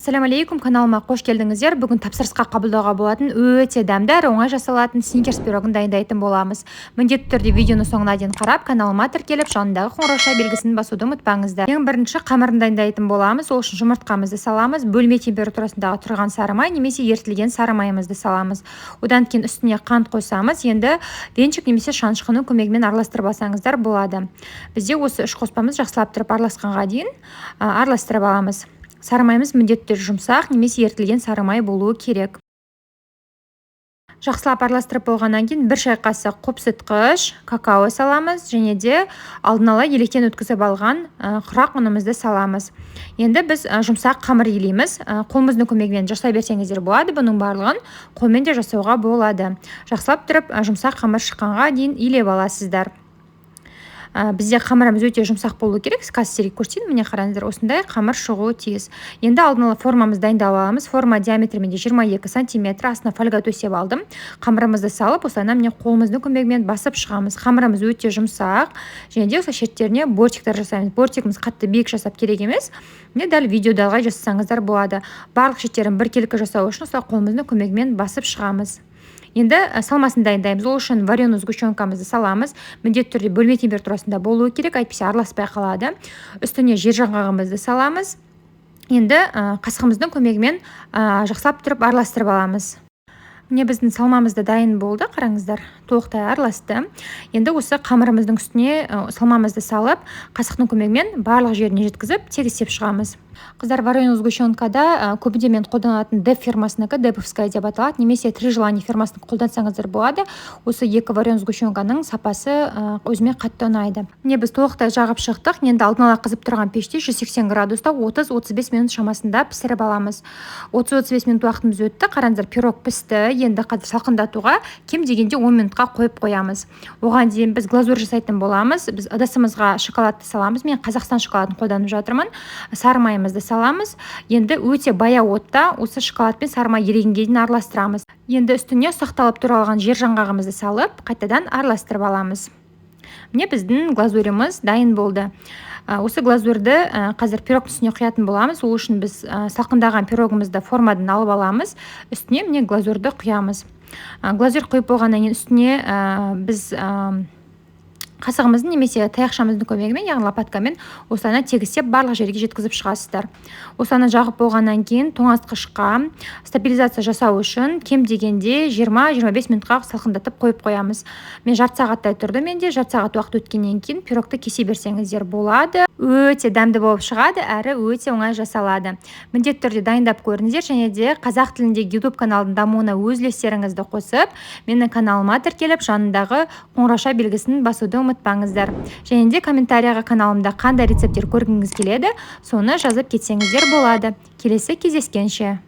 Ассаляму алейкум, каналыма қош келдіңіздер! Бүгін тапсырысқа қабылдауға болатын, өте дәмді әрі оңай жасалатын сникерс пирогын дайындайтын боламыз. Міндетті түрде видеоны соңына дейін қарап, каналыма тіркеліп, жанындағы қоңырауша белгісін басуды ұмытпаңыздар. Ең бірінші қамырын дайындайтын боламыз. Ол үшін жұмыртқамызды саламыз, бөлме температурасындағы тұрған сары май немесе ерітілген сары майымызды саламыз. Одан кейін үстіне қант қосамыз. Енді венчик немесе шанышқының көмегімен араластырып алсаңыздар болады. Бізде осы үш қоспамыз жақсылап тұрып араласқанға дейін араластырып аламыз. Сары майымыз міндетті түрде жұмсақ немесе ерітілген сары май болуы керек. Жақсылап араластырып болғаннан кейін 1 шай қасық қопсытқыш какао саламыз және де алдын ала електен өткізіп алған құрақ ұнымызды саламыз. Енді біз жұмсақ қамыр илейміз. Қолымыздың көмегімен жасай берсеңіздер болады, бұның барлығын қолмен де жасауға болады. Жақсылап тұрып жұмсақ қамыр шыққанға дейін илеп аласыздар. Бізде қамырымыз өте жұмсақ болу керек. Қазір сіздерге көрсетейін. Міне, қараңыздар, осындай қамыр шығуы тиіс. Енді алдын ала формамызды дайындап аламыз. Форма диаметрі менде 22 сантиметр, астына фольга төсеп алдым. Қамырымызды салып, осылайынан, міне, қолымыздың көмегімен басып шығамыз. Қамырымыз өте жұмсақ. Және де осы шеттеріне бортиктер жасаймыз. Бортигіміз қатты биік жасап керек емес, міне, дәл видеодағыдай жасасаңыздар болады. Барлық шеттерін біркелкі жасау үшін осылай қолымыздың көмегімен басып шығамыз. Енді салмасын дайындаймыз. Ол үшін вареный сгущенкамызды саламыз. Міндетті түрде бөлме температурасында болуы керек, әйтпесе араласпай қалады. Үстіне жер жаңғағымызды саламыз. Енді қасығымыздың көмегімен жақсылап тұрып араластырып аламыз. Міне, біздің салмамыз да дайын болды. Қараңыздар, толықтай араласты. Енді осы қамырымыздың үстіне салмамызды салып, қасықтың көмегімен барлық жеріне жеткізіп, тегістеп шығамыз. Қыздар, вареный сгущенкада көбінде мен қолданатын Деп фирмасынікі, Деповская деп аталады, немесе Три желания фирмасынікі қолдансаңыздар болады. Осы екі вареный сгущенканың сапасы өзіме қатты ұнайды. Міне, біз толықтай жағып шықтық. Енді алдын ала қызып тұрған пеште 180 градуста 30-35 минут шамасында пісіріп аламыз. 30-35 минут уақытымыз өтті. Қараңыздар, пирог пісті. Енді қазір салқындатуға кем дегенде 10 минутқа қойып қоямыз. Оған дейін біз глазурь жасайтын боламыз. Біз ыдысымызға шоколадты саламыз. Мен Қазақстан шоколадын қолданып жатырмын. Сары майымызды саламыз. Енді өте баяу отта осы шоколад пен сары май ерігенге дейін араластырамыз. Енді үстіне ұсақталып туралған жер жаңғағымызды салып, қайтадан араластырып аламыз. Міне, біздің глазуріміз дайын болды. Осы глазурьді қазір пирогтың үстіне құятын боламыз. Ол үшін біз салқындаған пирогымызды формадан алып аламыз. Үстіне, міне, глазурьді құямыз. Глазурь құйып болғаннан кейін үстіне біз қасығымыздың немесе таяқшамыздың көмегімен, яғни лопаткамен, осылайынан тегістеп, барлық жерге жеткізіп шығасыздар. Осылайынан жағып болғаннан кейін тоңазытқышқа стабилизация жасау үшін кем дегенде 20-25 минутқа салқындатып қойып қоямыз. Мен жарты сағаттай тұрды менде. Жарты сағат уақыт өткеннен кейін пирогты кесе берсеңіздер болады. Өте дәмді болып шығады әрі өте оңай жасалады. Міндетті түрде дайындап көріңіздер және де қазақ тіліндегі YouTube каналдың дамуына өз үлестеріңізді қосып, менің каналыма тіркеліп, жанындағы қоңырауша белгісін басуды ұмытпаңыздар. Және де комментарияға каналымда қандай рецепттер көргіңіз келеді, соны жазып кетсеңіздер болады. Келесі кездескенше!